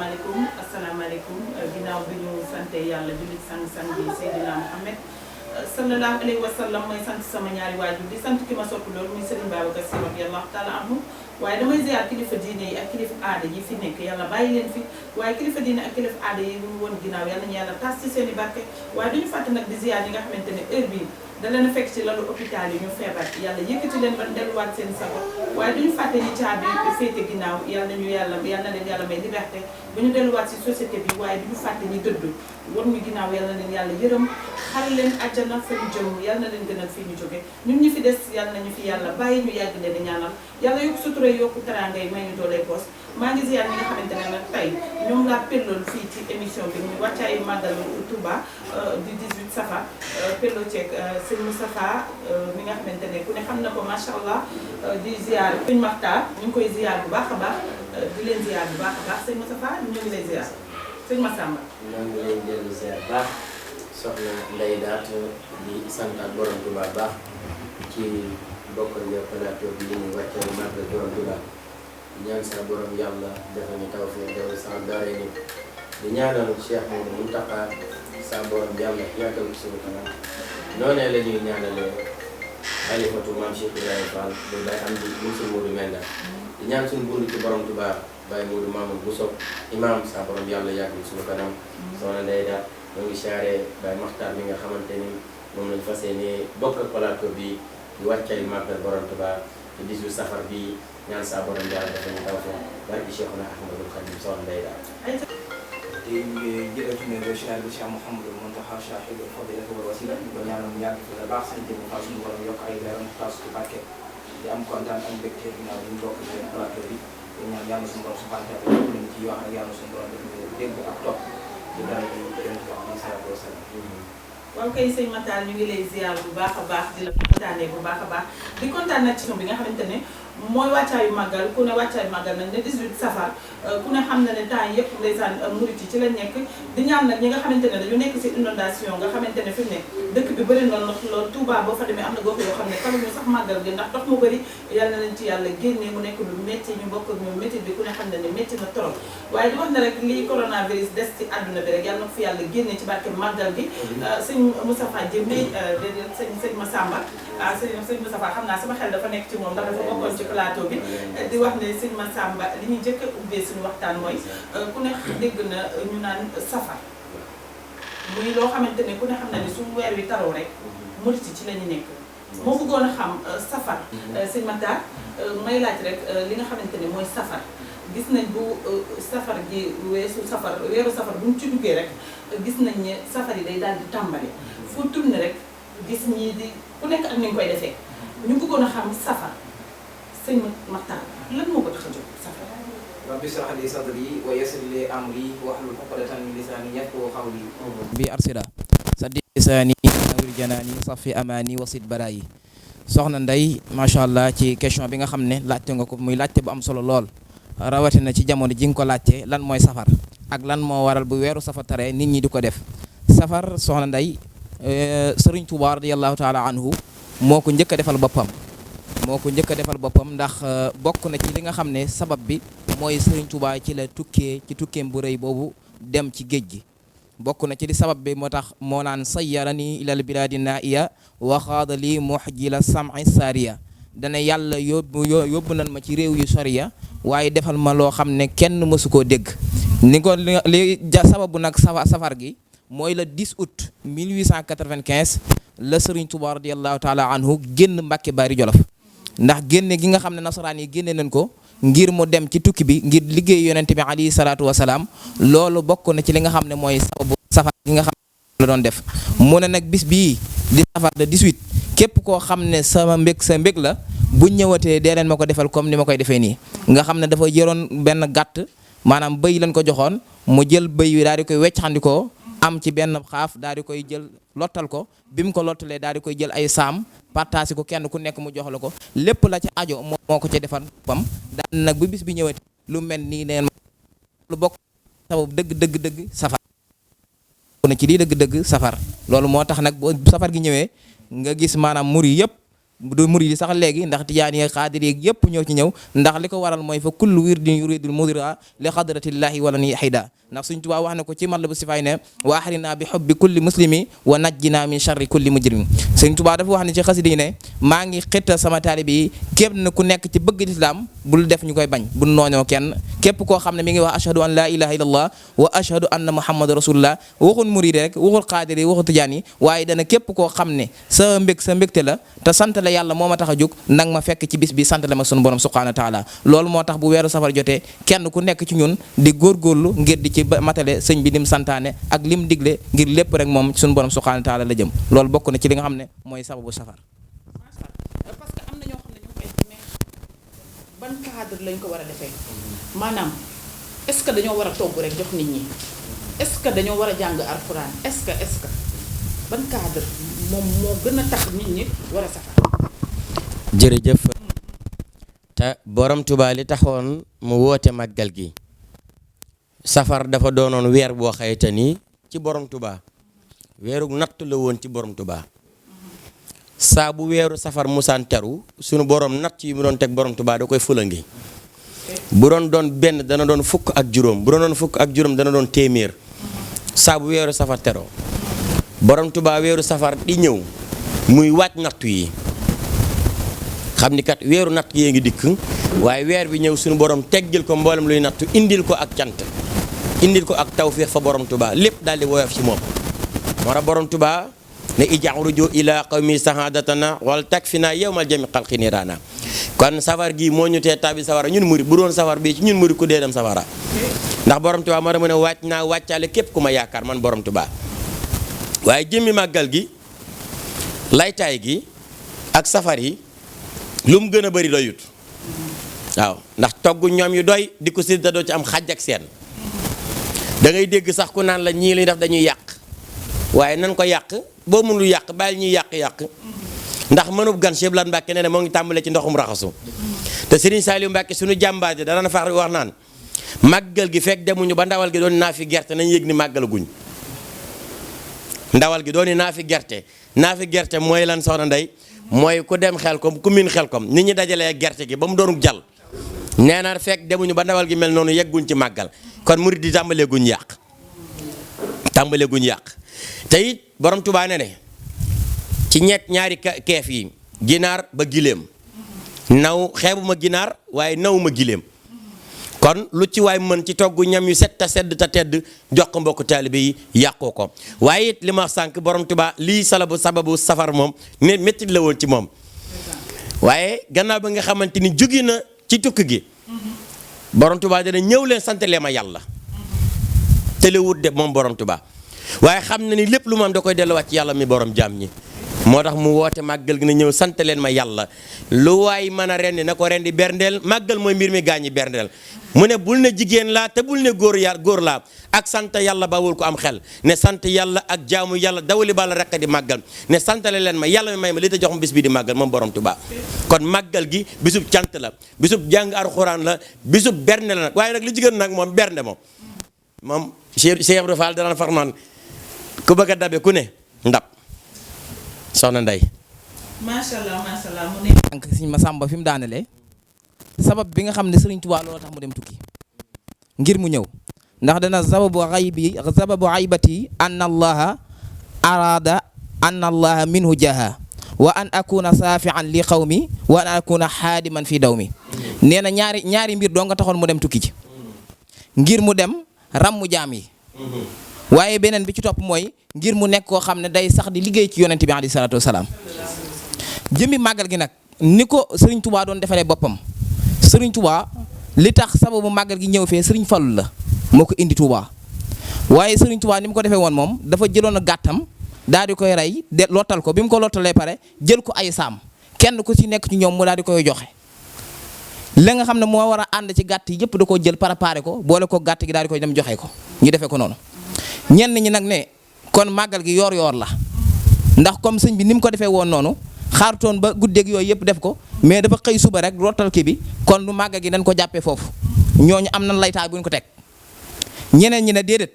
asalaamaaleykum ginnaaw bi ñu sante yàlla jullit sang-sang bi Seydina Muhammad sallallahu alayhi wa sallam mooy sant sama ñaari waajur di sant ki ma sopp loolu muy Serigne Babacar Sy radiyallahu taala anhu waaye damay ziar kilifa diine yi ak kilifa aada yi fi nekk yàlla bàyyi leen fi waaye kilifa diine ak kilifa aada yi ñu woon ginnaaw yàlla ñu yàlla tas ci seen i barke waaye duñu fàtte nag di ziar yi nga xamante ne heure bii da leen a fekk ci lalu hôpital yi ñu feebar yàlla yëkkati leen ba delluwaat seen sago waaye duñu fàtte ñi caabi féete ginnaaw yàlla na leen yàlla may liberté ba ñu delluwaat ci société bi waaye duñu fàtte ñi dëdd won ñu ginnaaw yàlla na leen yàlla yërëm xare leen àjjana fa ñu jëm yàlla na leen gënal fii ñu jóge ñun ñi fi des yàlla nañu fi yàlla bàyyi ñu yàgg leen di ñaanal yàlla yokk sutura yokku teranga yi may ñu doolee poos maa ngi ziar ñi nga xamante ne nag tey ñoom laa pellool fii ci émission bi muy wàccaayu màggalu Touba du 18 Safar pello ceeg sëñ Moustapha mi nga xamante ne ku ne xam na ko macha allah di ziar sëñ Maxtaar ñu ngi koy ziar bu baax a baax di leen ziar bu baax a baax sëñ Moustapha ñu ngi lay ziar sëñ Massamba ñoo ngi lay dellu ziar baax soxna Ndeye Daat di santaat borom Touba baax ci bokkal yo plateau bi li ñuy wàccaayu màggal borom Touba ñaan sa borom yàlla dafa ñu tawfeex daw sa daare ni di ñaanal Cheikh Mouhamadou Mountakha sa borom yàlla yàggal ko suñu kanam noonee la ñuy ñaanalee xalifatu maam Cheikh Ibrahima Fall bu bay am di mu suñ Modou Menda di ñaan suñu bunt ci borom Touba Baye Modou Mamoud Bousso imam sa borom yàlla yàggal suñu kanam soxna Ndeye Daat ñoo ngi siyaare Baye Maxtaar mi nga xamante ni moom lañ fas yéene bokk ak plateau bi di wàccali màggal borom Touba ci 18 safar bi ñaan sa borom yàlla dafa ñu tawfeex barki Cheikhuna Ahmadul Khadim soxna Ndeye Daat te jëlee fi ne Cheikh bi Cheikh Mouhamadou Mountakha Chahidul Fadilatu wal Wasila ñu ko ñaanal mu yàgg fi la baax sañ jëmm xaal suñu borom yokk ay leeram taas ci barke di am kontaan ak mbégte ginnaaw bi ñu bokk ci plateau bi di ñaan yàlla suñu borom subhanahu wa taala lépp luñ ci wax rek yàlla suñu borom def ñu dégg ak topp di dara di yonent bi alayhi salaatu wa salaam. waaw kay sëñ Matar ñu ngi lay ziar bu baax a baax di la kontaanee bu baax a baax di kontaan nag ci bi nga xamante ne mooy wàccaayu màggal ku ne wàccaayu màggal nag ne 18 safar ku ne xam na ne temps yëpp ndeysaan murit yi ci la nekk di ñaan nag ñi nga xamante ne dañu nekk si inondation nga xamante ne fi mu ne dëkk bi bëri na ndox loolu Touba boo fa demee am na gox yoo xam ne taluñu sax màggal gi ndax ndox mu bëri yàlla na leen ci yàlla génnee mu nekk lu métti ñu bokk ak ñoom métti bi ku ne xam ne ne métti na trop waaye di wax ne rek lii coronavirus des ci àdduna bi rek yàlla na ko fi yàlla génnee ci barke màggal gi sëñ Moustapha Diémé déedéet sëñ Massamba sëñ Moustapha xam naa sama xel dafa nekk ci moom ndax dafa bokkoon ci plateau bi di wax ne sëñ Massamba li ñuy jëkk a ubbee suñu waxtaan mooy ku ne dégg na ñu naan safar muy loo xamante ne ku ne xam na ne su weer wi taroo rek murit ci la ñu nekk moo bëggoon a xam safar sëñ Matar may laaj rek li nga xamante ne mooy safar gis nañ bu safar gi weeru safar bu ñu ci duggee rek gis nañ ne safar yi day daal di tàmbali fu tourné rek gis ñii di ku nekk ak ni nga koy defee ñu bëggoon a xam safar sëñ Matar lan moo ko tax a jóg safar rabbi shrah li sadri wa yassir li amri wahlul uqdatan min lisani yafqahu qawli bi arsida saddi lisaani nawir janaani safi amaani wasit barayi soxna Ndeye macha allah ci question bi nga xam ne laajte nga ko muy laajte bu am solo lool rawatina ci jamono ji nga ko laajte lan mooy safar ak lan moo waral bu weeru safar tare nit ñi di ko def safar soxna Ndeye Sëriñ Tuubaa radiyallahu taala anhu moo ko njëkk a defal boppam ndax bokk na ci li nga xam ne sabab bi mooy Sëriñ Tuubaa ci la tukkee ci tukkeem bu rëy boobu dem ci géej gi bokk na ci li sabab bi moo tax moo naan sayyarani ilal biladi naiya wa xaada li muhjila sam'i sariya dana yàlla yóbbu nan ma ci réew yu soriya waaye defal ma loo xam ne kenn mësu koo dégg ni ko li sababu nag safar gi mooy le 10 août 1895 la Sëriñ Tuubaa radiyallahu taala anhu génn Mbàkke Bari Jolof ndax génne gi nga xam ne nasaraan yi génne nañ ko ngir mu dem ci tukki bi ngir liggéey yonente bi alayhi salaatu wasalaam loolu bokk na ci li nga xam ne mooy sababu safar gi nga xam ne la doon def mu ne nag bis bii di safar de 18 képp koo xam ne sa mbég la bu ñëwatee dee leen ma ko defal comme ni ma koy defee nii nga xam ne dafa jëroon benn gàtt maanaam bëy lañ ko joxoon mu jël bëy wi daal di koy wecc-xandikoo am ci benn xaaf daal di koy jël lottal ko bi mu ko lottalee daal di koy jël ay saam partage ko kenn ku nekk mu jox la ko lépp la ci ajo moo ko ci defal pam daan nag bu bis bi ñëwati lu mel nii neen lu bokk sabab dëgg safar na ci lii dëgg safar loolu moo tax nag bu safar gi ñëwee nga gis maanaam muri yëpp du murid yi sax léegi ndax tijaan yi xaadir yi yëpp ñoo ci ñëw ndax li ko waral mooy fa kullu wirdin yuridul mudira li xadratillahi wala ni xida ndax Sëriñ Tuubaa wax na ko ci Matlabu Sifaay ne wa ahrina bi hubbi kulli muslimi wa najjina min sharri kulli mujrim Sëriñ Tuubaa dafa wax ne ci xasida yi ne maa ngi xëtta sama taalibe yi képp na ku nekk ci bëgg lislaam bul def ñu koy bañ bul nooñoo kenn képp koo xam ne mi ngi wax ashhadu an la ilaha illallah wa ashhadu anna muhammadu rasulullah waxul murid rek waxul xaadir yi waxul tijaan yi waaye dana képp koo xam ne sa mbégte la te sant la yàlla moo ma tax a jóg nag ma fekk ci bis bi sant la ma sunu borom subhanahu wa taala loolu moo tax bu weeru safar jotee kenn ku nekk ci ñun di góorgóorlu ngir di ci matale sëñ bi lim santaane ak lim digle ngir lépp rek moom sunu borom subhanahu wa taala la jëm loolu bokk na ci li nga xam ne mooy sababu safar. parce que am na ñoo xam ne ñu koy mais ban cadre lañ ko war a defee maanaam est-ce que dañoo war a togg rek jox nit ñi est-ce que dañoo war a jàng alxuraan est-ce que ban cadre moom moo gën a tax nit ñi war a safar. jërëjëf te borom Tuubaa li taxoon mu woote màggal gi safar dafa doonoon weer boo xayta ni ci borom Tuubaa weeru natt la woon ci borom Tuubaa saa bu weeru safar musaan teru sunu borom natt yi mu doon teg borom Tuubaa da koy fulangi bu doon benn dana doon fukk ak juróom bu doon fukk ak juróom dana doon téeméer saa bu weeru safar teroo borom Tuubaa weeru safar di ñëw muy waaj nattu yi xam ni kat weeru natt yee ngi dikk waaye weer bi ñëw suñu borom teggil ko mboolem luy nattu indil ko ak cant indil ko ak tawfiix fa borom Tuubaa lépp daal di woyof ci moom moo tax borom Tuubaa ne ijaa ruju ila qawmi sahadatana wal takfina yawmal jami xalqi niraana kon safar gi moo ñu tee tabi safara ñun murid bu doon safar bii ci ñun murid ku dee dem safara ndax borom Tuubaa moo tax mu ne wàcc naa wàccaale képp ku ma yaakaar man borom Tuubaa waaye jëmmi màggal gi laytaay gi ak safar yi lu mu gën a bëri doyut waaw ndax togg ñoom yu doy di ko séddale doo ci am xàjj ak seen da ngay dégg sax ku naan la ñii li def dañuy yàq waaye nan ko yàq boo mënul yàq bàyyil ñuy yàq ndax mënub gan Cheikh Blan Mbàkke nee na moo ngi tàmbalee ci ndoxum raxasu te Serigne Saliou Mbàkke suñu jàmbaar ji dana fax wax naan màggal gi fekk demuñu ba ndawal gi doon naa fi gerte nañ yëg ni màggal guñ ndawal gi doon ni naa fi gerte mooy lan soxna Ndey mooy ku dem Xelkom ku miin Xelkom nit ñi dajalee gerte gi ba mu doonu jàll nee na fekk demuñu ba ndawal gi mel noonu yegguñ ci màggal kon murid di tàmbalee guñ yàq te it borom Tuubaa ne ci ñaari keef yi ginaar ba giléem xeebuma ginaar waaye nawuma giléem kon lu ci waay mën ci togg ñam yu set ta sedd ta tedd jox ko mbokk taalibe yi yàqoo ko waaye it li ma wax sànq borom Tuubaa lii sababu safar moom ne métti la woon ci moom waaye gannaaw ba nga xamante ni jóge na ci tukki gi borom Tuubaa dana ñëw leen sant leen ma yàlla te le wut de moom borom Tuubaa waaye xam na ni lépp lu mu am da koy delluwaat ci yàlla mi borom jaam ñi moo tax mu woote màggal gi na ñëw sant leen ma yàlla lu waay mën a rendi na ko rendi berndeel màggal mooy mbir mi gaañi berndeel mu ne bul ne jigéen laa te bul ne góor laa ak sant yàlla bawul ko am xel ne sant yàlla ak jaamu yàlla dawali bala rekk di màggal ne santale leen ma yàlla mi may ma li ta jox ma bis bi di màggal moom borom Tuubaa kon màggal gi bisub cant la bisub jàng alxuraan la bisub bernde la nag waaye nag li jigéen nag moom bernde moom Cheikh Ibra Fall dana far naan ku bëgg a dabe ku ne ndab soxna Ndey macha allah mu ne. donc Sëriñ Masamba fi mu daanelee sabab bi nga xam ne Sëriñ Tuubaa loolu tax mu dem tukki ngir mu ñëw ndax dana sababu aybati anna allaha arada anna allaha minhu jaha wa an akuna saafian li qawmi wa an akuna xaadiman fi dawmi nee na ñaari mbir doo nga taxoon mu dem tukki ji ngir mu dem ràmmu jaam yi waaye beneen bi ci topp mooy ngir mu nekk koo xam ne day sax di liggéey ci yonent bi alayhi salaatu wasalaam jëmmi màggal gi nag ni ko Serigne Touba doon defalee boppam Serigne Touba li tax sababu màggal gi ñëw fee Serigne Fallou la moo ko indi Touba waaye Serigne Touba ni mu ko defee woon moom dafa jëloon a gàttam daal di koy rey de lottal ko bi mu ko lottalee pare jël ko ay saam kenn ku ci nekk ci ñoom mu daal di koy joxe la nga xam ne moo war a ànd ci gàtt yi yëpp da ko jël préparé ko boole ko gàtt gi daal di koy dem joxe ko ñu defee ko noonu ñenn ñi nag ne kon màggal gi yoor la ndax comme sëñ bi ni mu ko defee woon noonu xaarutoon ba guddeeg yooyu yëpp def ko mais dafa xëy suba rek rottal kii bi kon lu màggal gi dañ ko jàppee foofu ñooñu am nañ laytaay bu ñu ko teg ñeneen ñi ne déedéet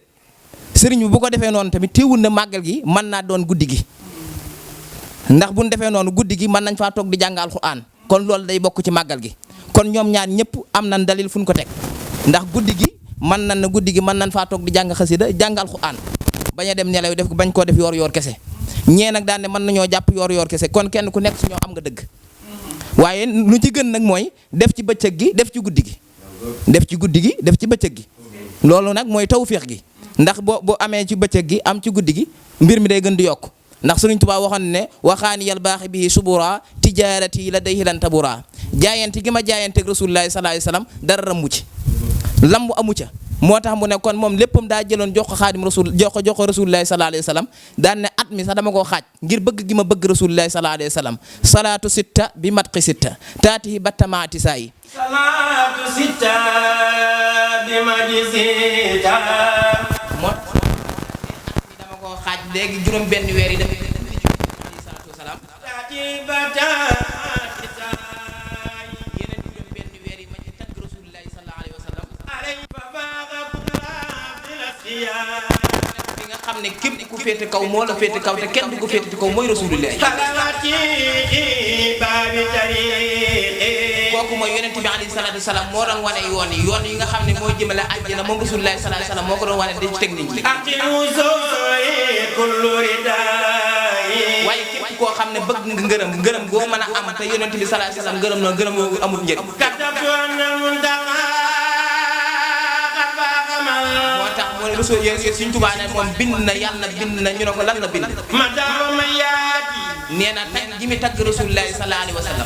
sëriñ bi bu ko defee noonu tamit teewul na màggal gi mën naa doon guddi gi ndax buñ defee noonu guddi gi mën nañ faa toog di jàng alxuraan kon loolu day bokk ci màggal gi kon ñoom ñaar ñëpp am nañ dalil fu ñu ko teg ndax guddi gi mën nañ faa toog di jàng xasida jàng alxuraan bañ a dem nelaw def bañ koo def yoor kese ñee nag daan ne mën nañoo jàpp yoor kese kon kenn ku nekk si ñoom am nga dëgg waaye lu ci gën nag mooy def ci bëccëg gi def ci guddi gi def ci guddi gi def ci bëccëg gi loolu nag mooy tawféex gi ndax boo amee ci bëccëg gi am ci guddi gi mbir mi day gën di yokk ndax Sëriñ Tuubaa waxoon ne waxaani yal baaxi bii subura tijaarati la day lan tabura jaayante gi ma jaayante ak rasulullaahi sallallaahu alayhi wa sallam dara rammu ci lambu amu ca moo tax mu ne kon moom léppam daa jëloon jox ko xaadim rasul jox ko rasulullaahi sallallaahu alayhi wa sallam daan ne at mi sax dama koo xaaj ngir bëgg gi ma bëgg rasulullaahi sallallaahu alayhi wa sallam salaatu sitta bi matqi sitta taatihi battamaati saa yi salaatu sitta bi matqi sitta dama koo xaaj léegi juróom benn weer yi dafay salaatu wasalaam yeneen juróom benn weer yi ma ci tagg rasulullaahi sallallaahu alayhi wa sallam bi nga xam ne képp ku féete kaw moo la féete kaw te kenn du ko féete kaw mooy rasulullaahi kooku mooy yonent bi alayhi salaatu wasalaam moo doon wane yoon yi nga xam ne mooy jëmale àjjana moom rasulullaahi sallallaahu alayhi wa sallam moo ko doon wane di ci teg nit ñi waaye képp koo xam ne bëgg nga ngërëm goo mën a am te yonent bi sallallaahu alayhi wa sallam ngërëm noonu ngërëm yooyu amul njëriñ moo tax moo ne Rasuul Sëriñ Tuubaa ne moom bind na yàlla bind na ñu ne ko lan la bind nee na tag ji mi tagg rasulullaahi sallallaahu alayhi wa sallam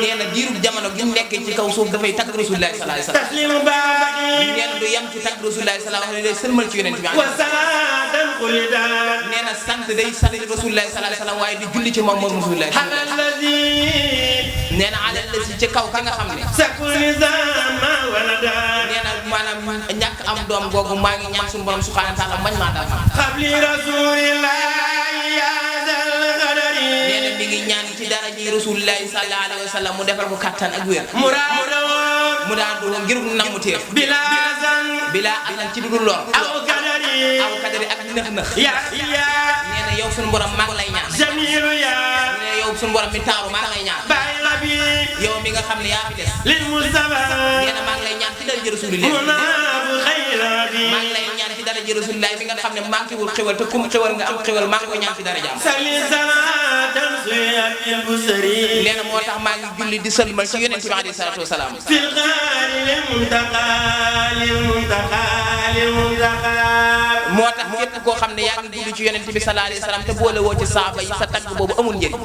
nee na diirub jamono gi mu nekkee ci kaw suuf dafay tagg rasulullaahi sallallaahu alayhi wa sallam nee na du yem ci tagg rasulullaahi sallallaahu alayhi wa sallam sëlmal ci yonent bi nee na sant day sant rasulullaahi sallallaahu alayhi wa sallam waaye di julli ci moom rasulullaahi nee na alal la ci kaw ka nga xam ne nee na maanaam ñàkk am doom googu maa ngi ñaan suñu borom subhaanahu wa taala mañ maa daal nee na mi ngi ñaan ci dara ji rasulullaahi sallallaahu alayhi wa sallam mu defal ko kattan ak wér mu daan du ngir namu teef bila alan ci dudul lor aw kadari ak nëx nee na yow suñu borom maa ngi lay ñaan nee na yow suñu borom mi taaru maa ngi lay ñaan yow mi nga xam ne yaa fi des nee na maa ngi lay ñaan ci dara ji rasulullaahi maa ngi lay ñaan ci dara ji rasulullaahi mi nga xam ne maa ngi wul xewal te kum xewal nga am xewal maa ngi ko ñaan ci dara jaam nee na moo tax maa ngi julli di sëlmal ci yonent bi alayhi salaatu wa salaam moo tax képp koo xam ne yaa ngi julli ci yonent bi sallallaahu alayhi wa sallam te boole woo ci saaba yi sa tagg boobu amul njëriñ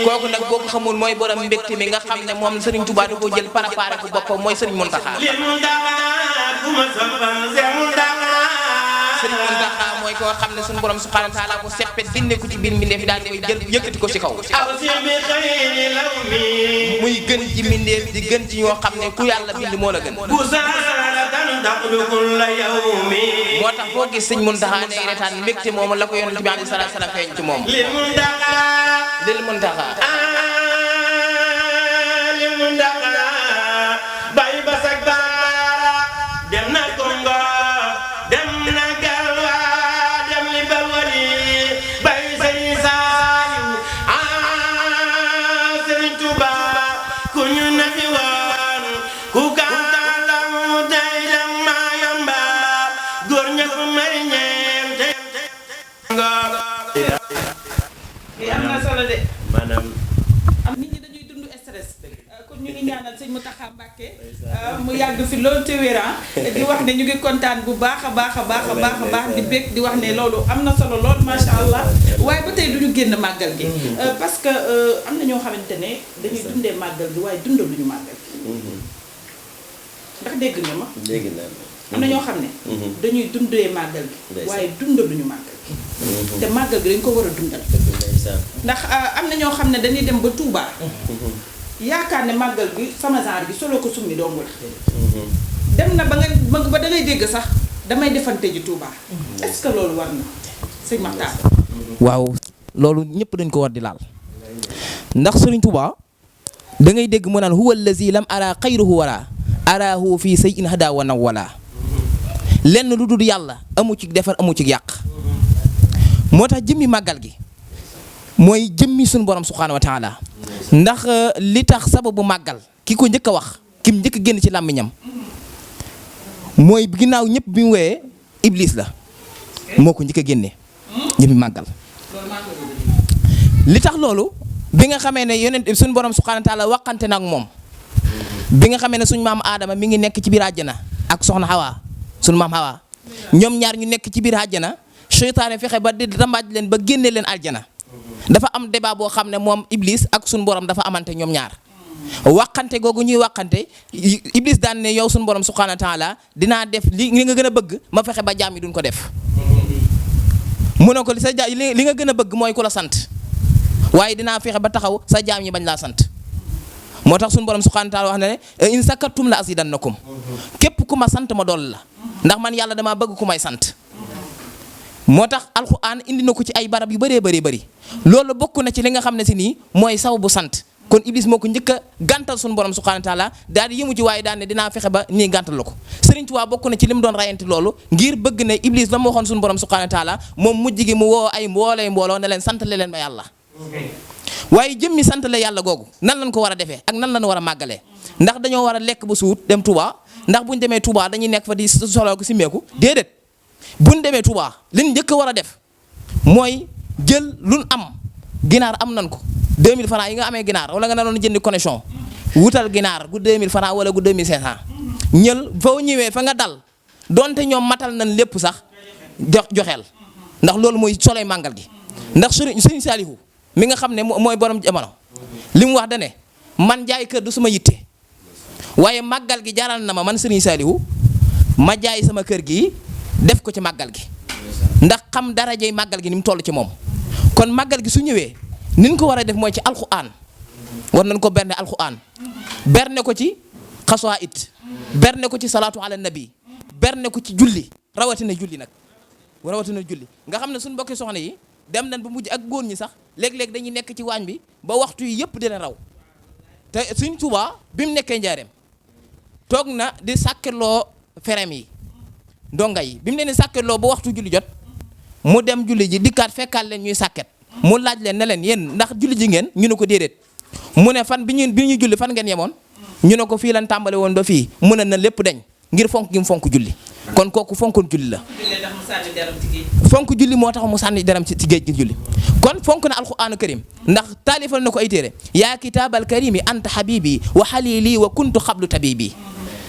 kooku nag boo ko xamul mooy borom mbégte mi nga xam ne moom Sëriñ Tuubaa da koo jël préparé ko boppam mooy Sëriñ Muntaxa Sëriñ Muntaxa mooy koo xam ne suñu borom subhaanahu wa taala ko seppe dindi ko ci biir mbindeef daal di koy jël yëkkati ko ci kaw muy gën ci mbindeef di gën ci ñoo xam ne ku yàlla bind moo la gën moo tax foo gis Sëriñ Muntaxa day retaan mbégte moomu la ko yonent bi alayhi salaatu wa salaam feeñ ci moom lil Muntaxa bay basak baara dem na Kongo dem na Galwa dem li Balwali bay Sëriñ Saaliw Sëriñ Tuuba ku ñu nafi woon ku gàttal day dem maa yomba góor ña ko mari ñeente am na solo de maanaam am nit ñi dañuy dund stress kon ñu ngi ñaanal sëñ Mountakha Mbacké mu yàgg fi loolu te wéran di wax ne ñu ngi kontaan bu baax a baax a baax a baax a baax di bég di wax ne loolu am na solo lool macha allah waaye ba tey du ñu génn màggal gi parce que am na ñoo xamante ne dañuy dundee màggal gi waaye dundaluñu màggal gi ndax dégg nga ma dégg naa am na ñoo xam ne dañuy dundee màggal gi waaye dundaluñu màggal gi te màggal gi dañ ko war a dundal ndax am na ñoo xam ne dañuy dem ba Touba yaakaar ne màggal gi sama genre gi solo ko summi dong la dem na ba da ngay dégg sax damay defante ji Touba est-ce que loolu war na sëñ Maxtaar waaw loolu ñëpp dañ ko war di laal ndax Sëriñ Touba da ngay dégg mu naan huwa allazi lam ara xayruhu wala arahu fii say in hada wa nawwala lenn lu dul yàlla amu ci defar amu ci yàq moo tax jëmmi màggal gi mooy jëmmi suñu borom subhaanahu wa taala ndax li tax sababu màggal ki ko njëkk a wax ki mu njëkk a génn ci làmmiñam mooy ginnaaw ñëpp bi mu wooyee Iblis la moo ko njëkk a génne jëmmi màggal li tax loolu bi nga xamee ne yonent suñu borom subhaanahu wa taala waxante na ak moom bi nga xamee ne suñu maam Adama mi ngi nekk ci biir àjjana ak soxna Hawa suñu maam Hawa ñoom ñaar ñu nekk ci biir àjjana seytaane fexe ba di rambaaj leen ba génne leen àjjana dafa am débat boo xam ne moom Iblis ak suñu borom dafa amante ñoom ñaar waxante googu ñuy waxante Iblis daan ne yow suñu borom subhaanahu wa taala dinaa def li nga gën a bëgg ma fexe ba jaam yi duñ ko def mu ne ko li nga gën a bëgg mooy ku la sant waaye dinaa fexe ba taxaw sa jaam ñi bañ laa sant moo tax suñu borom subhaanahu wa taala wax na ne in sakartum la azidannakum képp ku ma sant ma dool la ndax man yàlla damaa bëgg ku may sant moo tax alxuraan indi na ko ci ay barab yu bëree bëri loolu bokk na ci li nga xam ne si nii mooy sababu sant kon Iblis moo ko njëkk a gàntal suñu borom subhaanahu wa taala daal di yëmu ci waaye daal ne dinaa fexe ba nii gàntal la ko Sëriñ Tuubaa bokk na ci li mu doon rayante loolu ngir bëgg ne Iblis la mu waxoon suñu borom subhaanahu wa taala moom mujj gi mu woo ay mbooloo ne leen sant leen ba yàlla waaye jëmmi sant la yàlla googu nan lañ ko war a defee ak nan lañ war a màggalee ndax dañoo war a lekk ba suut dem Touba ndax buñ demee Touba dañuy nekk fa di solo ko simmeeku déedéet buñ demee Touba liñ njëkk a war a def mooy jël luñ am ginaar am nan ko 2000 francs yi nga amee ginaar wala nga naroon jëndi connexion wutal ginaar gu 2000 francs wala gu 2500 ñël foo ñëwee fa nga dal donte ñoom matal nañ lépp sax joxeel ndax loolu mooy soloy màggal gi ndax Sëriñ Saalihu mi nga xam ne mooy borom jamono li mu wax da ne man jaay kër du suma yitte waaye màggal gi jaral na ma man Sëriñ Saalihu ma jaay sama kër gi def ko ci màggal gi ndax xam darajey màggal gi ni mu toll ci moom kon màggal gi su ñëwee ni ñu ko war a def mooy ci alxuraan war nañ ko berne alxuraan berne ko ci xasaayid berne ko ci salaatu ala nabi berne ko ci julli rawatina julli nag rawatina julli nga xam ne suñu mbokki soxna yi dem nañ ba mujj ak góor ñi sax léeg-léeg dañuy nekk ci waañ bi ba waxtu yi yëpp dina raw te Sëriñ Tuubaa bi mu nekkee njaareem toog na di sàkkeloo ferem yi ndonga yi bi mu leen di sàkkeloo ba waxtu julli jot mu dem julli ji dikkaat fekkaat leen ñuy sàkket mu laaj leen ne leen yéen ndax julli ji ngeen ñu ne ko déedéet mu ne fan bi ñuy julli fan ngeen yemoon ñu ne ko fii lan tàmbale woon ba fii mu ne na lépp dañ ngir fonk gi mu fonk julli kon kooku fonkoon julli la fonk julli moo tax mu sànni deram ci géej gi julli kon fonk na alquranu karim ndax taalifal na ko ay téere yaa kitaabal karimi anta habibi wa halili wa kuntu xablu tabibi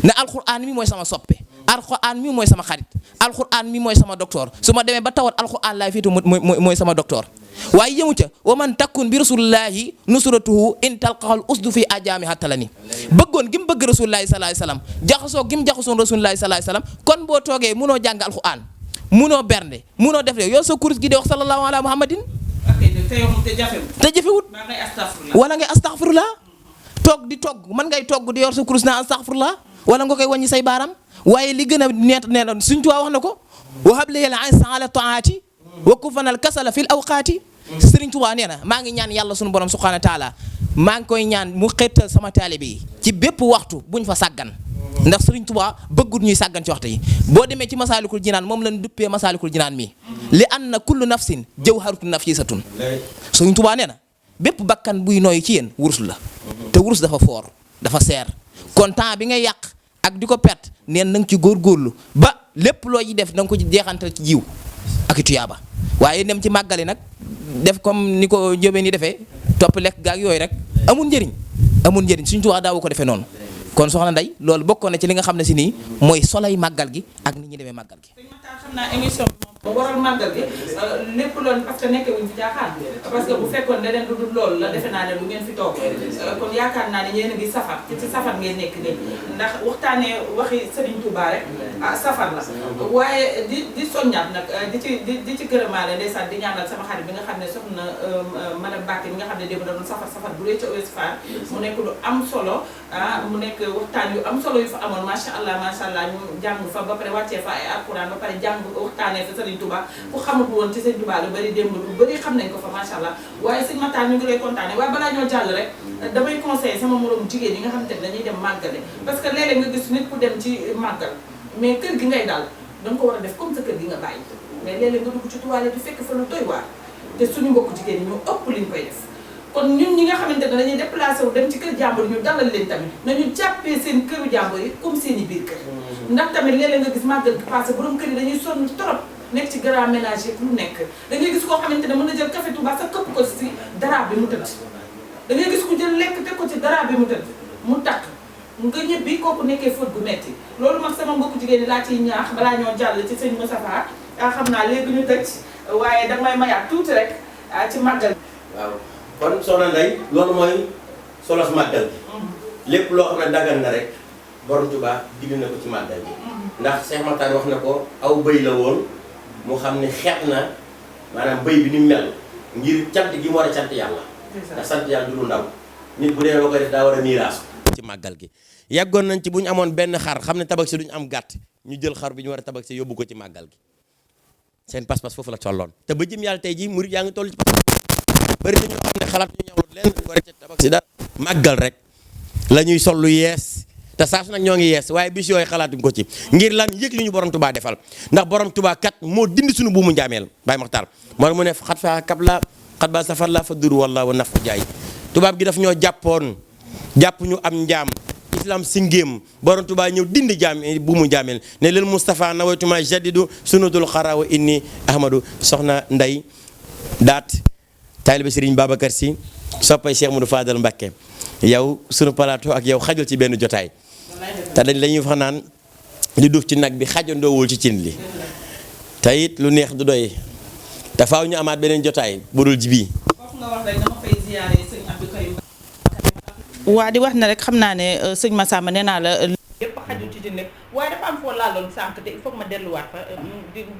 ne alquran mi mooy sama soppe alquran mi mooy sama xarit alquran mi mooy sama docteur su ma demee ba tawat alquran laay fiitu mooy sama docteur waaye yëmu ca wa man takkun bi rasulillahi nusratuhu in talqahal usdu fi ajaami hattalani bëggoon gi mu bëgg rasulillahi sallallahu alayhi wasallam jaxasoo gi mu jaxasoon rasulillahi sallallahu alayhi wasallam kon boo toogee munoo jàng alquran munoo bernde munoo def yow sa kurus gi di wax sallallahu ala muhammadin te jafewut wala ngay astaghfirullah toog di togg mën ngay togg di yor sa kurus na astaghfirullah wala nga koy wàññi say baaram waaye li gën a neet nee na Sëriñ Tuubaa wax na ko wa habli al-'izza ala ta'ati wa kufana al-kasala fil awqati Sëriñ Tuubaa nee na maa ngi ñaan yàlla sunu borom subhanahu wa taala maa ngi koy ñaan mu xettal sama taalibe yi ci bépp waxtu buñ fa sàggan ndax Sëriñ Tuubaa bëggut ñuy sàggan ci waxtu yi boo demee ci masaalikul jinaan moom lañ duppee masaalikul jinaan mi li anna kullu nafsin jawharatun nafisatun Sëriñ Tuubaa nee na bépp bakkan buy nooy ci yéen wurus la te wurus dafa foor dafa seer kon temps bi ngay yàq ak di ko perte neen na nga ci góorgóorlu ba lépp loo yi def na nga ko jeexantal ci jiw ak i tuyaaba waaye dem ci màggale nag def comme ni ko jóbee ni defee topp lekk gaag yooyu rek amul njëriñ Sëriñ Tuubaa daawu ko defee noonu kon soxna Ndeye loolu bokkoon na ci li nga xam ne si nii mooy solay màggal gi ak nit ñi demee màggal gi. xam naa émission bi moom waral màggal gi lépp loolu parce que nekkee wuñ fi jaaxaan parce que bu fekkoon leneen lu dul loolu la defe naa ne lu ngeen fi toog kon yaakaar naa ne yéen a ngi safar ci safar ngeen nekk nii ndax waxtaanee waxi Serigne Touba rek safar la waaye di soññaat nag di ci gërëmaale ndeysaan di ñaanal sama xarit bi nga xam ne soxna madame Mbacke bi nga xam ne démb da doon safar bu dee ca OSFA mu nekk lu am solo mu nekk waxtaan yu am solo yu fa amoon macha allah ñu jàng fa ba pare wàccee fa ay alquran ba pare jàng waxtaanee fa Serigne Touba ku xamul woon ci Serigne Touba lu bari démb lu bari xam nañ ko fa macha allah waaye sëñ Matar ñu ngi lay kontaane waaye balaa ñoo jàll rek damay conseillé sama moroom jigéen yi nga xam te ne dañuy dem màggale parce que léeg-léeg nga gis nit ku dem ci màggal mais kër gi ngay dal danga ko war a def comme sa kër gi nga bàyyi mais léeg-léeg nga dugg ci toilette bi fekk fa lu doy waar te suñu mbokku jigéen ñi ñoo ëpp liñ koy def kon ñun ñi nga xamante ne dañuy déplacé wu dem ci kër jàmbur ñu dalal leen tamit nañu jàppee seen këru jàmbur yi comme seen i biir kër ndax tamit léeg-léeg nga gis màggal gi passé borom kër yi dañuy sonn trop nekk ci grand ménage yi lu nekk da ngay gis koo xamante ne mën na jël café Touba sa këpp ko si dara bi mu tëdd da ngay gis ku jël lekk teg ko ci dara bi mu tëdd mu takk nga ñëbbi kooku nekkee fóot gu metti loolu mag sama mbokku jigéen ñi laa ciy ñaax balaa ñoo jàll ci sëñ Moustapha xam naa léegi ñu tëj waaye danga may mayaat tuuti rek ci màggal waaw kon soxna Ndeye loolu mooy solos màggal bi lépp loo xam ne dagan na rek borom Tuubaa digg na ko ci màggal bi ndax Cheikh Makhtar wax na ko aw bëy la woon mu xam ne xeet na maanaam bëy bi ni mel ngir cant gi mu war a cant yàlla ndax sant yàlla du lu ndaw nit bu dee loo koy def daa war a miiraas ci màggal gi yàggoon nañ ci bu ñu amoon benn xar xam ne tabax si duñu am gàtt ñu jël xar bi ñu war a tabax si yóbbu ko ci màggal gi seen pas-pas foofu la tolloon te ba jëm yàlla tey ji murid yaa ngi toll ci bëri na ñoo xam ne xalaat ñu ñëwul leen war a tabax si daal màggal rek la ñuy sol lu yees te saa su nag ñoo ngi yees waaye bis yooyu xalaatuñ ko ci ngir lan yëg li ñu borom Tuubaa defal ndax borom Tuubaa kat moo dindi suñu buumu njaameel Baye Makhtar moo mu ne xat fa kab la xat ba safar la fa dur walla wa naf jaay tubaab gi daf ñoo jàppoon jàpp ñu am njaam islam singéem borom Tuubaa ñëw dindi jaam buumu njaameel ne leen Moustapha nawaytuma jaddidu sunudul xarawa inni ahmadou soxna Ndey daat taalibe Serigne Babacar Sy soppay Cheikh Modou Fadal Mbacké yow sunu plateau ak yow xajul ci benn jotaay te dañ la ñuy wax naan li duuf ci nag bi xajandoowul ci cin li te it lu neex du doy te faaw ñu amaat beneen jotaay bu dul ji bii. foofu nga wax rek dama fay ziyaare sëñ Abdou Karim waa di wax na rek xam naa ne sëñ Massamba nee naa la yëpp xajul ci cin waaye dafa am foo laaloon sànq te il faut que ma delluwaat fa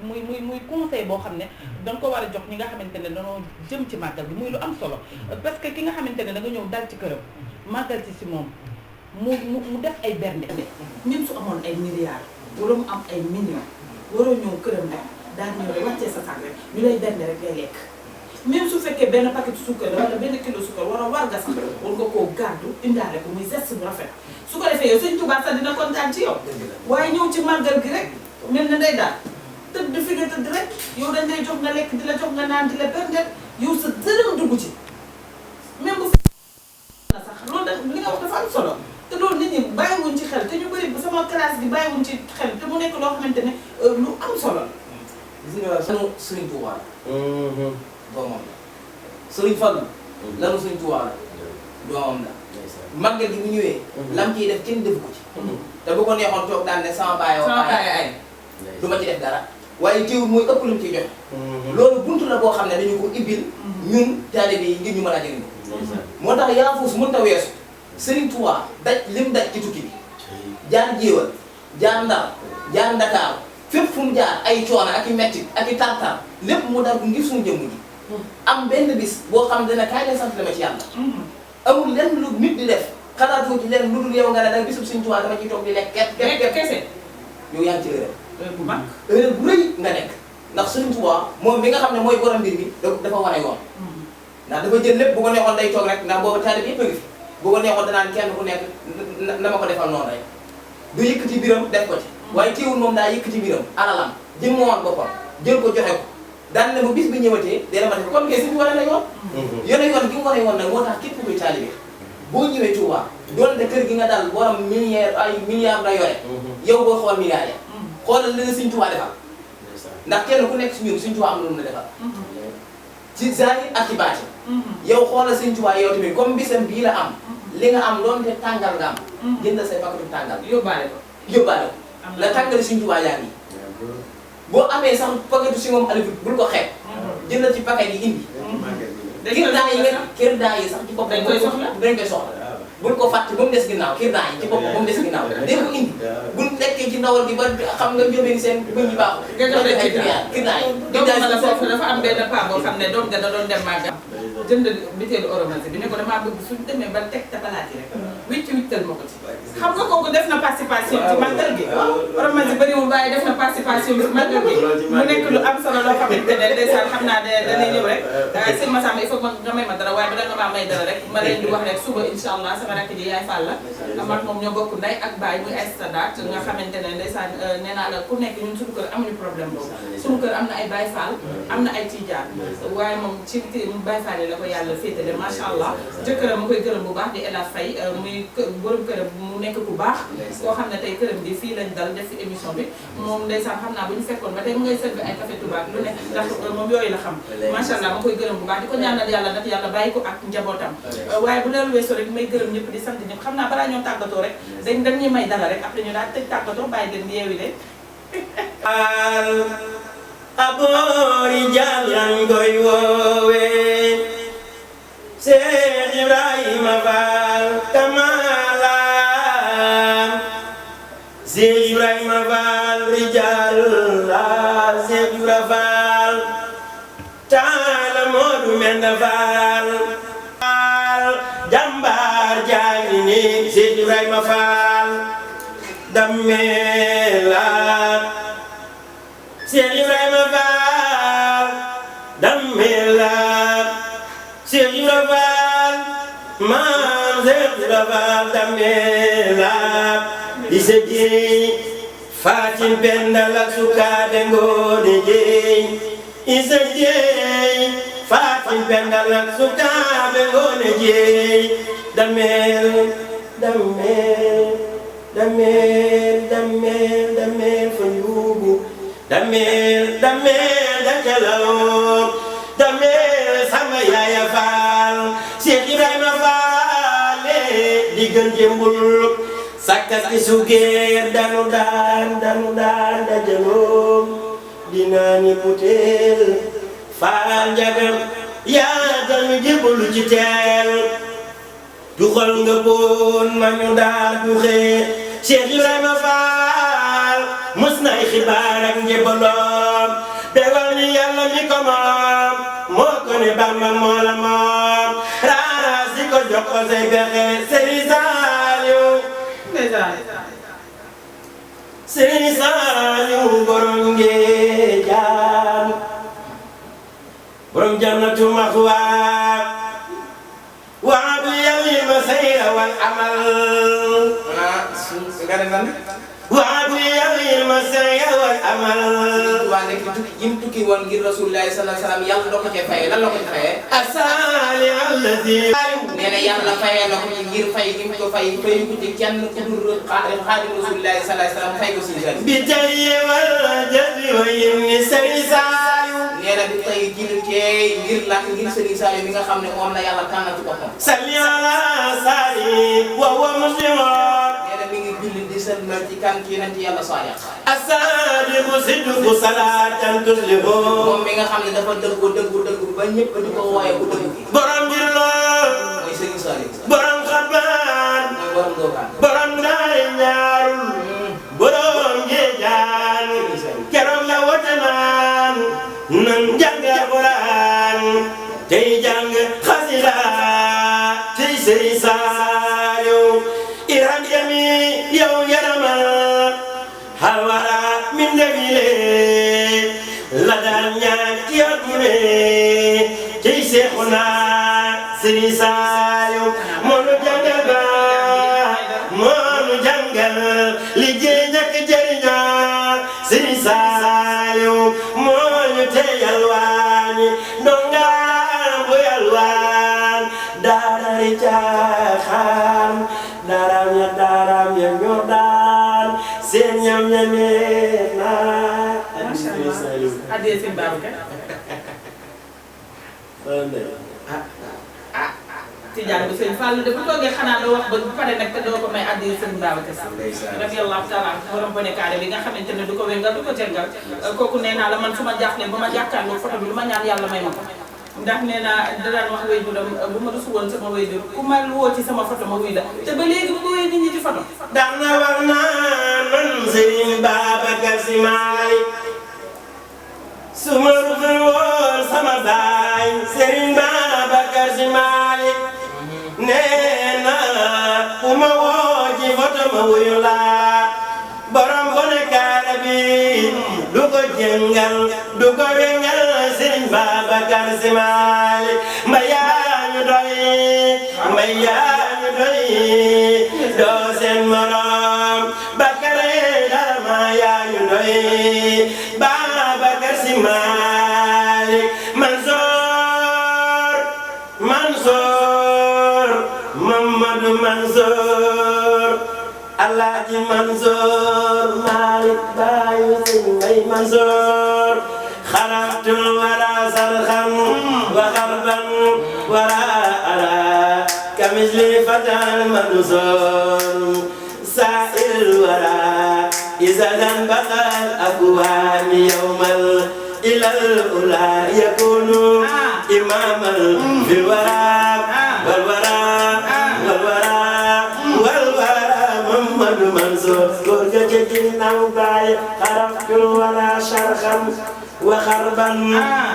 muy conseil boo xam ne danga ko war a jox ñi nga xamante ne dañoo jëm ci màggal bi muy lu am solo parce que ki nga xamante ne da nga ñëw dal ci këram màggal ci si moom mu def ay bernde même su amoon ay milliards waroo mu am ay millions waroo ñëw këram rek daal ñëw rek wàccee sa sac rek ñu lay bernde rek ngay lekk même su fekkee benn paquet suukar wala benn kilo suukar war nga sax war nga koo gàddu indaale ko muy geste bu rafet su ko defee yow sëñ Touba sax dina kontaan ci yow waaye ñëw ci màggal gi rek mel na day daal tëdd fi nga tëdd rek yow dañ lay jox nga lekk di la jox nga naan di la bernde yow sa dërëm dugg ci même bu na sax loolu da li nga wax dafa am solo te loolu nit ñi bàyyiwuñ ci xel te ñu bëri sama classe gi bàyyiwuñ ci xel te mu nekk loo xamante ne lu am solo gis nga sunu Sëriñ Tuubaa doomam la Sëriñ Fallu lanu Sëriñ Tuubaa la doomam la màggal gi bu ñëwee lam ciy def kenn defu ko ci te bu ko neexoon toog daan ne sama baay ay du ma ci def dara waaye teewul mooy ëpp lu mu ciy joxe loolu buntu la boo xam ne dañu ko ibbil ñun taalibe yi ngir ñu mën a jëriñ moo tax yaa fuus mën ta weesu Sëriñ Tuubaa daj lim daj ci tukki bi jaar jéewal jaar Ndar jaar Ndakaaru fépp fu mu jaar ay coono ak i metti ak i tartar lépp mu dar ko ngir suñu jëmm ji am benn bis boo xam ne dana kaay leen sant dama ci yàlla amul lenn lu nit di def xalaatoo ci lenn lu dul yow nga ne danga bisub Sëriñ Tuubaa dama ciy toog di lekk kese yow yaa ngi ci erreur bu mag erreur bu rëy nga nekk ndax Sëriñ Tuubaa moom mi nga xam ne mooy borom mbir mi dafa wane yoon ndax dafa jël lépp bu ko neexoon day toog rek ndax booba taalib yëpp a ngi fi bu ko neexoon danaan kenn ku nekk na ma ko defal noonu rek du yëkkati biram def ko ci waaye teewul moom daa yëkkati biram alalam jëm woon boppam jël ko joxe ko daan ne bu bis bi ñëwatee dina ma def kon kay suñu wane na yoon yone yoon gi mu wane yoon nag moo tax képp kuy taalibe boo ñëwee Touba doon de kër gi nga dal borom milliards la yore yow boo xool milliards ya xoolal li la Sëriñ Tuubaa defal ndax kenn ku nekk si ñun Sëriñ Tuubaa am lu mu la defal ci zahir ak ci baati yow xoolal Sëriñ Tuubaa yow tamit comme bisam bii la am li nga am doon te tàngal nga am jëndal say paquetu tàngal yóbbaale ko la tàngal Sëriñ Tuubaa yaa ngi boo amee sax paquetu si moom alifut bul ko xeeb jëndal ci paquet yi indi kirdaa yi sax ci bopp dañ koy soxla bul ko fàtte ba mu des ginnaaw kirdaa yi ci bopp ba mu des ginnaaw dee ko indi bul nekkee ci ndawal gi ba xam nga njóobeen seen bëñ yi baaxul kirdaa yi la foofu dafa am benn paa boo xam ne doom ga da doon dem màggal jënd bitéelu orange bi ne ko damaa bëgg suñ demee ba teg tapalaat yi rek wictal ma ko ci xam nga kooku def na participation ci màggal gi orange bëriwul waaye def na participation ci màggal gi mu nekk lu am solo loo xamante ne ndeysaan xam naa ne dañuy ñëw rek sëñ Massamba il faut nga may ma dara waaye bala nga maa may dara rek ma leen di wax rek suba incha allah sama rakk ji yaay Fall la man moom ñoo bokk ndey ak baay muy ay stadaat nga xamante xamante ne ndeysaan nee naa la ku nekk ñun suñu kër amuñu problème boobu suñu kër am na ay Baye Fall am na ay Tijaan waaye moom ci Baye Fall yi la ko yàlla féetale macha allah jëkkëram ma koy gërëm bu baax di Ela Faye muy borom këram mu nekk ku baax koo xam ne tey këram bi fii lañ dal def fi émission bi moom ndeysaan xam naa bu ñu fekkoon ba tey mu ngay servi ay café tubaab lu nekk ndax moom yooyu la xam macha allah ma koy gërëm bu baax di ko ñaanal yàlla nag yàlla bàyyi ko ak njabootam waaye bu loolu weesoo rek may gërëm ñëpp di sant ñëpp xam naa balaa ñoo tàggatoo rek dañuy may dala rek après ñu daal tëj tàggatoo bàyyi leen yeewi leen aboori jàllan koy woowe Seex Ibrahima Faal Kamala Seex Ibrahima Faal rijal la Seex Ibrahima Faal taala Moodu Menda Faal jàmbaar jaangi ni Seex Ibrahima Faal dammela Seex Ibrahima Faal dammela Seex Ibrahima Faal maam Seex Ibrahima Faal dammela isa jeey Fatim Penda la sukaade ngoone jeey isa jeey Fatim Penda la sukaade ngoone jeey dammel fa yuubu damel da jalaw damel sama yaaya Faal Seex Ibrahima Faal diggante mbul sakkas ki sugeer danu daan da jaloom dinaani butel Faal njagam yaa danu jébbalu ci teel du xol nga boon ma ñu daal du xee Seex Ibrahima Faal mës nay xibaar ak njëbbaloom begal ni yàlla mi ko moom moo ko ne Bamba moo la moom raas di ko jox ko say pexe Sëriñ Saaliw Sëriñ Saaliw borom Ngeejaan borom Jannatu Maxwa waabu yàlla ma sayra wal amal waabu yàlla ma sayra wal amal waa nekk jim tukki woon ngir Rasulullaahi sallallaahu alayhi wa sallam yàlla doo ko ca fayee lan la ko ca fayee asaali alladi nee na yàlla fayee na ko ci ngir fay gi mu ko fay fayu ko ci kenn ku dul Xaadim Rasulullaahi sallallaahu alayhi wa sallam fay ko si jari bi tayyi wal jazbi wa yimni Sëriñ Saaliw nee na bi tey jil kee ngir lakk ngir Sëriñ Saaliw mi nga xam ne moom la yàlla tànnal ci boppam salli ala saali wa huwa muslimun nee na mi ngi julli di sëlmal ci kan ki yonent yàlla Saalix asadiqu sidqu salaatan tuslihu moom mi nga xam ne dafa dëggu ba ñëpp di ko wooye bu dëgg gi borom jirlo mooy Sëriñ Saaliw borom xabaan mooy borom dookaan borom ngaay ñaarul borom Ngeejaan keroog la wote naan nan jàng Alxuraan tey jàng xasida tey Sëriñ Saaliw iran yami yow yaramal halwara min ndewile la daan ñaan ci àdduna tey Seexuna Sëriñ Saaliw moo nu jàngal ba moo nu jàngal liggéey ñàkk jëriñoo Sëriñ Saaliw moo ñu tey yalwaani ndongaan bu yalwaan daarari caaxaan daaraam ya ñoo daan seen ñam ya neex na macha allah addiya sëñ Babacar Tijaan bi sëñ Fall de bu toogee xanaa doo wax ba bu pare nag te doo ko may addiya sëñ Babacar radiyallaahu taala borom bone kaare bi nga xamante ne du ko wéngal du ko tengal kooku nee naa la man su ma jaaxlee ba ma jàkkaarloo photo bi lu ma ñaan yàlla may ma ko ndax nee naa da daan wax wayjuram bu ma rusu woon sama wayjur ku ma woo ci sama photo ma wuy la te ba léegi bu wooyee nit ñi ci photo daan na wax naan man Sëriñ Babacar Si Maalik su ma rusul woon sama baay Sëriñ Babacar Si Maalik nee na ku ma woo ci photo ma wuyu la borom bone kaare bi du ko jëngal du ko wengal Sëriñ Babacar Si Maalik mbay yaa ñu doy mbay yaa ñu doy doo seen morom Bakare Mouhamadou Mansour Alaaji Mansour Malick Baye Sëñ Mbay Mansour xarabtul wara sarxan wa xarban wara ara kamisli fatal Mansour sa'il wara izadan bakal akwani yawmal ilal ula yakunu imamal fil wara wal wara wal wara wal wara Muhammadu Mansour góor ga ca ginnaaw baay xarabtul wala sharxan wa xarban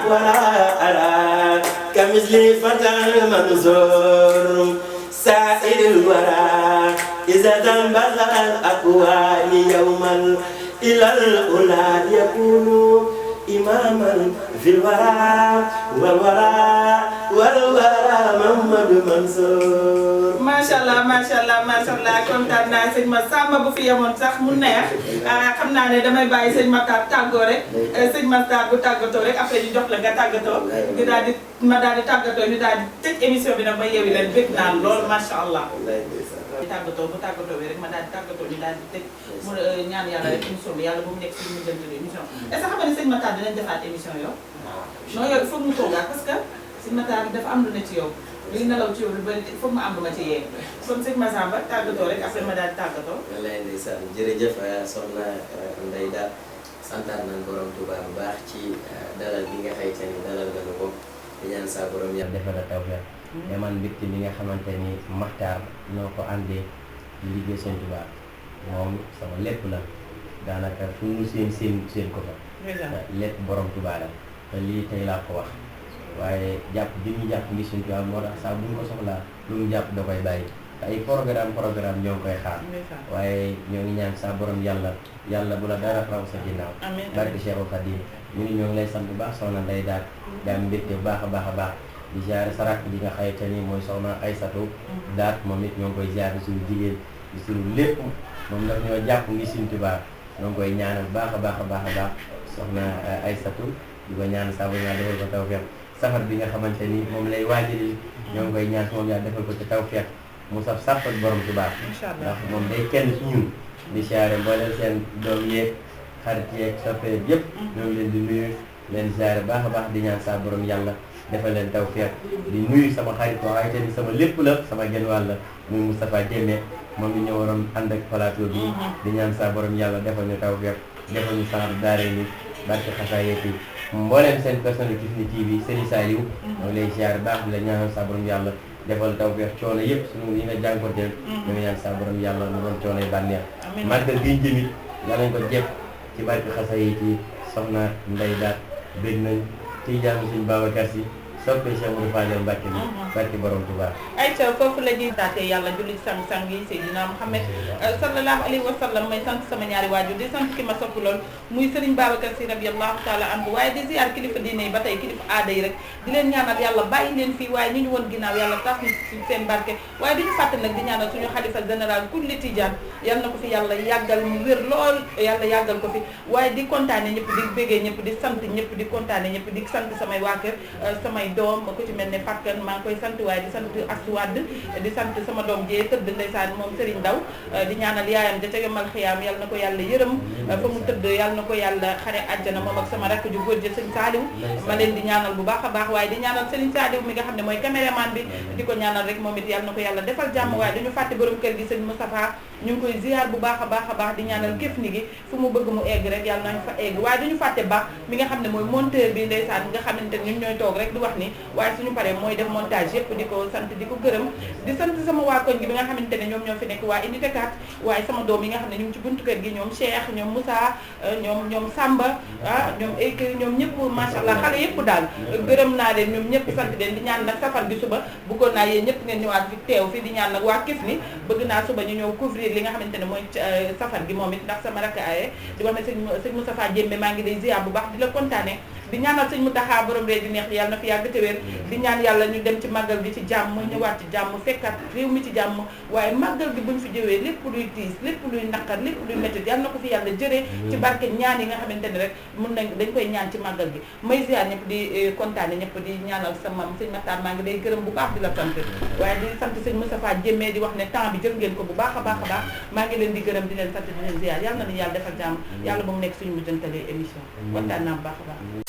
wala ara kamisli fatal Mansour sa'il wara izadan bakal akwani yawmal ilal ula yakunu imaman fil wara wal wara wal wara Muhammadu Mansour. macha allah kontaan naa sëñ ma Samba bu fi yemoon sax mu neex xam naa ne damay bàyyi sëñ Matar tàggoo rek sëñ Matar bu tàggatoo rek après ñu jox la nga tàggatoo ñu daal di ma daal di tàggatoo ñu daal di tëj émission bi nag ba yeewi leen bëgg naa lool macha allah. di tàggatoo bu tàggatoo bi rek ma daal di tàggatoo ñu daal di tëj mu ñaan yàlla rek émission bi yàlla bu mu nekk si ñu jënd émission est-ce que xam nga ne sëñ Matar dinañ defaat émission yow. non yow il faut mu toogaat parce que sëñ Matar dafa am lu ne ci yow. li nelaw ci yow lu bëri foog ma am lu ma ci yee kon sëñ Massamba tàggatoo rek après ma daal di tàggatoo. wallaay ndeysaan jërëjëf soxna Ndeye Daal santaat nañ borom Tuubaa bu baax ci dalal bi nga xayte ni dalal nga ko di ñaan saa borom yàlla defal la tawfeex te man mbégte mi nga xamante ni Maxtaar ñoo ko àndee di liggéey sëñ Tuubaa moom sama lépp la daanaka fu mu seen ko fa lépp borom Tuubaa la te lii tey laa ko wax waaye jàpp bi ñu jàpp ngi suñu Tuubaa moo tax saa bu ñu ko soxlaa lu mu jàpp da koy bàyyi te ay programme ñoo ngi koy xaar waaye ñoo ngi ñaan saa borom yàlla bu la dara raw sa ginnaaw barke Cheikhul Khadim ñu ni ñoo ngi lay sant bu baax soxna Ndeye Daal daa mbégte bu baax a baax di ziare sa rakk ji nga xayte ni mooy soxna Aysatu Daat moom it ñoo ngi koy ziare suñu jigéen di suñu lépp moom daf ñoo jàpp ngi suñu Tuubaa ñoo ngi koy ñaanal baax a baax soxna Aysatu di ko ñaan saa bu ñaa defal ko tawfeex safar bi nga xamante ni moom lay waajali ñoo ngi koy ñaan moom yaa defal ko ci tawfeex mu saf sàppal borom Tuubaa ndax moom day kenn ci ñun di siyaare mboolem seen doom yeeg xarit yeeg soppee yëpp ñoo ngi leen di nuyu leen siyaare baax a baax di ñaan saa borom yàlla defal leen tawfeex di nuyu sama xarit waaye tamit sama lépp la sama genn wàll muy Moustapha Diémé moom mi ñëw waroon ànd ak plateau bi di ñaan saa borom yàlla defal ñu tawfeex defal ñu saxar daare ni barke xasaayet yi mbooleem seen personnel Kifne TV Serigne Saliou ñoo ngi lay siyaare baax di la ñaanal saa borom yàlla defal tawfeex coono yëpp suñu yi nga jànkonteel ñu ngi ñaan saa borom yàlla mu doon coono yi bànneex màggal gi jëmit yàlla nañ ko jekk ci barke xasaayet yi soxna Ndeye Daal bëgg nañ ci jaamu suñu Babacar Si soppee Cheikh Moudou Fadel Mbacke bi barke borom Tuubaa ay ca foofu la ñuy daatee yàlla julli sang-sang yi Seydina Muhammad sallallahu alayhi wa sallam may sant sama ñaari waajur di sant ki ma sopp lool muy Serigne Babacar Si radiyallahu taala anhu waaye di ziar kilifa diine yi ba tey kilifa aada yi rek di leen ñaanal yàlla bàyyi leen fii waaye ñu ñu woon ginnaaw yàlla tax ñu ci seen barke waaye duñu fàtte nag di ñaanal suñu xalifa général kulli Tijaan yal na ko fi yàlla yàggal mu wér lool yàlla yàggal ko fi waaye di kontaane ñëpp di bégee ñëpp di sant ñëpp di kontaane ñëpp di sant samay waa kër samay doom ku ci mel ne Fakkan maa ngi koy sant waaye di sant Astu Wàdd di sant sama doom jee tëdd ndeysaan moom Serigne Ndaw di ñaanal yaayam ja ca yomal xiyaam yal na ko yàlla yërëm fa mu tëdd yal na ko yàlla xare àjjana moom ak sama rakk ju góor ja Serigne Saliou ma leen di ñaanal bu baax a baax waaye di ñaanal Serigne Saliou mi nga xam ne mooy caméraman bi di ko ñaanal rek moom it yal na ko yàlla defal jàmm waaye duñu fàtte borom kër gi Serigne Moustapha ñu ngi koy ziar bu baax a baax di ñaanal Kifne gi fu mu bëgg mu egg rek yàlla nañu fa egg waaye duñu fàtte baax mi nga xam ne mooy monteur bi ndeysaan nga xamante ñun ñooy toog rek di wax ni waaye suñu paree mooy def montage yëpp di ko sant di ko gërëm di sant sama waa koñ gi bi nga xamante ne ñoom ñoo fi nekk waa unité 4 waaye sama doom yi nga xam ne ñu ngi ci buntu kër gi ñoom Cheikh ñoom Moussa ñoom Samba ñoom Ekri ñoom ñëpp macha allah xale yëpp daal gërëm naa leen ñoom ñëpp sant leen di ñaan nag safar gi suba bëggoon naa yéen ñëpp ngeen ñëwaat fi teew fi di ñaan nag waa Kifne bëgg naa suba ñu ñëw couvrir li nga xamante ne mooy safar gi moom it ndax sama rakk aye di wax ne sëñ Moustapha Diémé maa ngi lay ziar bu baax di la kontaane di ñaanal sëñ Mountakha borom ree di neex yàlla na fi yàgg te wér di ñaan yàlla ñu dem ci màggal gi ci jàmm ñëwaat ci jàmm fekkaat réew mi ci jàmm waaye màggal gi buñ fi jëwee lépp luy tiis lépp luy naqar lépp luy métti yàlla na ko fi yàlla jëree ci barke ñaan yi nga xamante ne rek mun nañ dañ koy ñaan ci màggal gi may ziar ñëpp di kontaane ñëpp di ñaanal sa mam sëñ Matar maa ngi lay gërëm bu baax di la sant waaye di sant sëñ Moustapha Jémee di wax ne temps bi jël ngeen ko bu baax a baax a baax maa ngi leen di gërëm di leen sant di leen ziar yàlla na ñu yàlla defal jàmm yàlla ba mu nekk suñu mujjantalee émission kontaan naa bu baax a baax